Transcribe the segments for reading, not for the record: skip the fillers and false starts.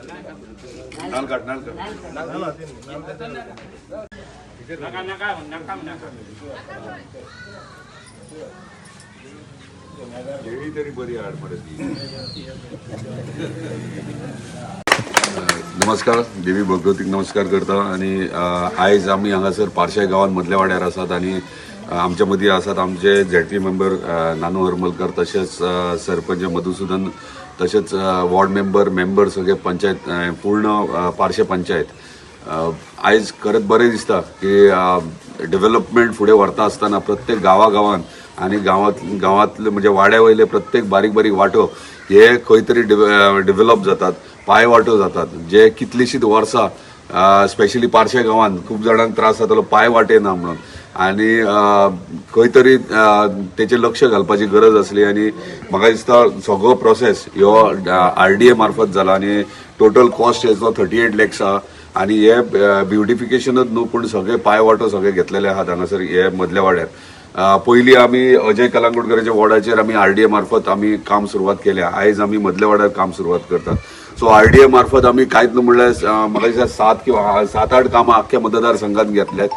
नाल काड, नाल काड. केळी तरी बरी हाड मरे ती. नमस्कार, देवी भगवतीक नमस्कार करता आनी आयज आमी हांगासर पार्शे गांवांत मदल्या वाड्यार आसात आनी आमच्या मदीं आसात आमचे झेडपी मेंबर नानू हरमलकर, तशेंच सरपंच मधुसुदन, तशेंच वॉर्ड मेंबर, मेंबर सगळे पंचायत, पूर्ण पार्शे पंचायत. आयज खरेंच बरें दिसता की डेव्हलपमेंट फुडें व्हरता आसतना प्रत्येक गांवागांवांत आनी गांवांत गांवांतले म्हणजे वाड्या वयले प्रत्येक बारीक बारीक वांटो हे खंय तरी डेव्हलप जातात, पांय वांटो जातात, जे कितलींशींच वर्सां स्पेशली पार्शे गांवांत खूब जाणांक त्रास जातालो पांय वाटे ना म्हणून आनी खंय तरी तेचेर लक्ष घालपाची गरज आसली. आनी म्हाका दिसता सगळो प्रोसेस ह्यो आरडीए मार्फत जाला आनी टोटल कॉस्ट हेचो 38 लॅक्स आहा. आनी हे ब्युटिफिकेशनच न्हू, पूण सगळे पांय वांटो सगळे घेतलेले आहात हांगासर हे मदल्या वाड्यार. पयलीं आमी अजय कलांगुटकराच्या वॉर्डाचेर आमी आरडीए मार्फत आमी काम सुरवात केल्या. आयज आमी मदल्या वाड्यार काम सुरवात करतात. सो आरडीए मार्फत आमी कांयच न्हू म्हणल्यार म्हाका दिसता सात किंवा सात आठ कामां आख्ख्या मतदारसंघात घेतल्यात,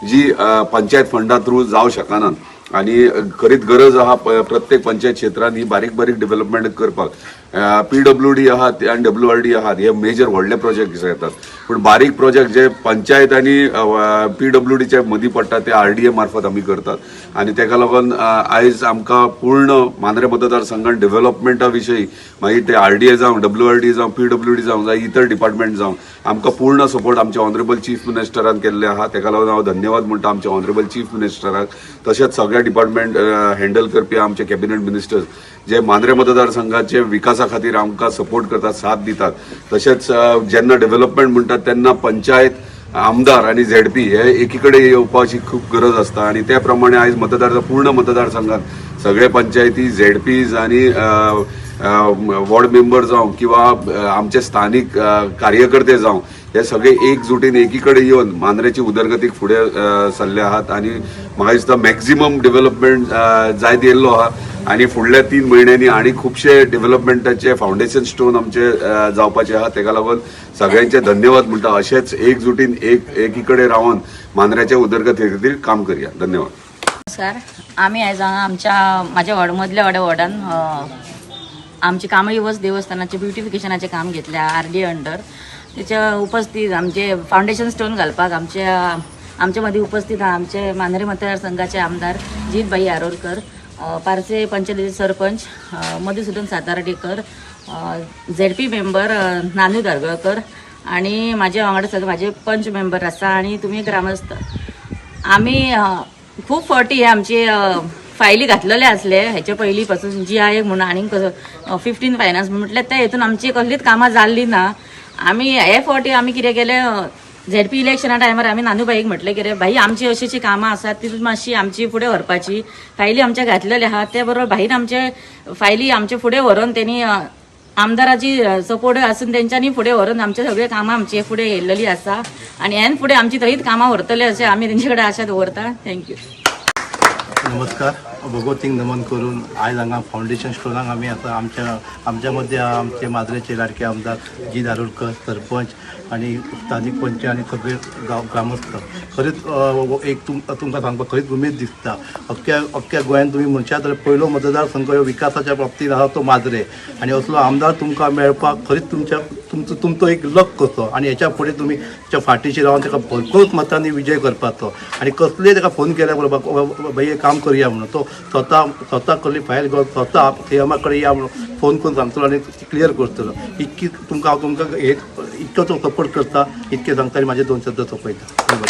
जी पंचायत फंडा थ्रू जावं शकनात. आनी खरीच गरज आहा प्रत्येक पंचायत क्षेत्रांत ही बारीक बारीक डेव्हलपमेंट करपाक. पीडब्ल्यूडी आहात आनी डब्ल्यूआरडी आहात, हे मेजर व्हडले प्रोजेक्ट येतात, पूण बारीक प्रोजेक्ट जे पंचायत आनी पीडब्ल्यूडीच्या मदीं पडटा ते आरडीए मार्फत आमी करतात. आनी तेका लागून आयज आमकां पूर्ण मांद्रे मतदारसंघात डेव्हलपमेंटा विशयी, मागीर ते आरडीए जावं, डब्ल्यूआरडी जावं, पीडब्ल्यूडी जावं, जावं इतर डिपार्टमेंट जावं, आमकां पूर्ण सपोर्ट आमच्या ऑनरेबल चीफ मिनिस्टरान केल्ले आहा. तेका लागून हांव धन्यवाद म्हणटा आमच्या ऑनरेबल चीफ मिनिस्टराक, तशेंच सगळ्या डिपार्टमेंट हँडल करपी आमचे कॅबिनेट मिनिस्टर्स, जे मांद्रे मतदारसंघाचे विकासा खातीर आमकां सपोर्ट करतात, साथ दितात. तशेंच जेन्ना डेव्हलपमेंट म्हणटात तेन्ना पंचायत, आमदार आनी झेडपी हे एकी कडेन येवपाची खूब गरज आसता. आनी त्या प्रमाणे आयज मतदार पूर्ण मतदारसंघात सगळे पंचायती, झेडपीज आनी वॉर्ड मेंबर जावं किंवा आमचे स्थानीक कार्यकर्ते जावं, हे सगळे एकजुटीन एकी कडेन येवन मांद्रेची उदरगतीक फुडें सरले आहात. आनी म्हाका दिसता मॅक्झिमम डेव्हलपमेंट जायत येयल्लो आहा आनी फुडल्या 3 म्हयन्यांनी आनी खुबशे डेव्हलपमेंटाचे फावंडेशन स्टोन आमचे जावपाचे आहा. तेका लागून सगळ्यांचे धन्यवाद म्हणटा. अशेच एकजुटीन एकी कडेन रावन मांद्र्याच्या उदरगती खातीर काम करया. धन्यवाद. नमस्कार. आम्ही आयज हांगा आमच्या माझ्या वॉर्ड, मदल्या वाड्या वॉर्डान आमचे कामळी देवस्थानाचे ब्युटिफिकेशनाचे काम घेतले आरडीए अंडर. त्याच्या उपस्थित आमचे फावंडेशन स्टोन घालपाक आमच्या आमच्या मध्ये उपस्थित आहा आमचे मांद्रे मतदारसंघाचे आमदार जीतभाई आरोलकर, पार्से पंचायतीचे सरपंच मधुसूदन सातार्डेकर, झेडपी मेंबर नानू धारगळकर आणि माझ्या वांगडा सगळे माझे पंच मेंबर आसा आणि तुमी ग्रामस्थ. आमी खूब फावटी हे आमचे फायली घातलेले आसले हेच्या पयलीं पासून, जी I म्हणून आनीक 15 फायनान्स म्हटल्यार त्या हितून आमची कसलीच कामां जाल्ली ना. आमी हे फावटी आमी कितें केलें, झेडपी इलेक्शना टायमार आमी नानूबाईक म्हटलें, कितें भाई, आमची अशी अशी कामां आसात, ती मातशी आमची फुडें व्हरपाची. फायली आमच्या घातलेले आहा, ते बरोबर भाईन आमचे फायली आमचे फुडें व्हरून तेणी आमदाराची सपोर्ट आसून तेंच्यांनी फुडें व्हरून आमचे सगळे कामां आमचे फुडें येयल्लेली आसा. आनी हेन फुडें आमची थंयच कामां व्हरतले अशें आमी तेंचे कडेन आशा दवरता. Thank you. नमस्कार. भगवतीक नमन करून आयज हांगा फावंडेशन स्टोनाक आमी आसा. आमच्या आमच्या मदें आमचे माजरेचे लाडके आमदार जी दारुलकर, सरपंच आनी स्थानीक पंच आनी सगळे गांव ग्रामस्थ. खरीच एक तुमकां सांगपाक खरीच उमेद दिसता. अख्ख्या अख्ख्या गोंयांत तुमी म्हणशात जाल्यार पयलो मतदारसंघ ह्यो विकासाच्या बाबतींत आहा तो माजरे आनी असलो आमदार तुमकां मेळपाक खरीच तुमच्या तुमचो तुमचो एक लक कसो. आनी हेच्या फुडें तुमी तेच्या फाटीशी रावन ताका भरपूर मतांनी विजय करपाचो. आनी कसलेय ताका फोन केल्यार बरोबर, भाई, हें काम करया म्हणून, तो स्वता स्वता कसली फायल घेवन स्वता सीएमा कडेन या म्हणून फोन करून सांगतलो आनी क्लियर करतलो. इतकी तुमकां हांव तुमकां एक इतको तो सपोर्ट करता, इतकें सांगता आनी म्हाजे दोन शब्द सोंपयता. बरें.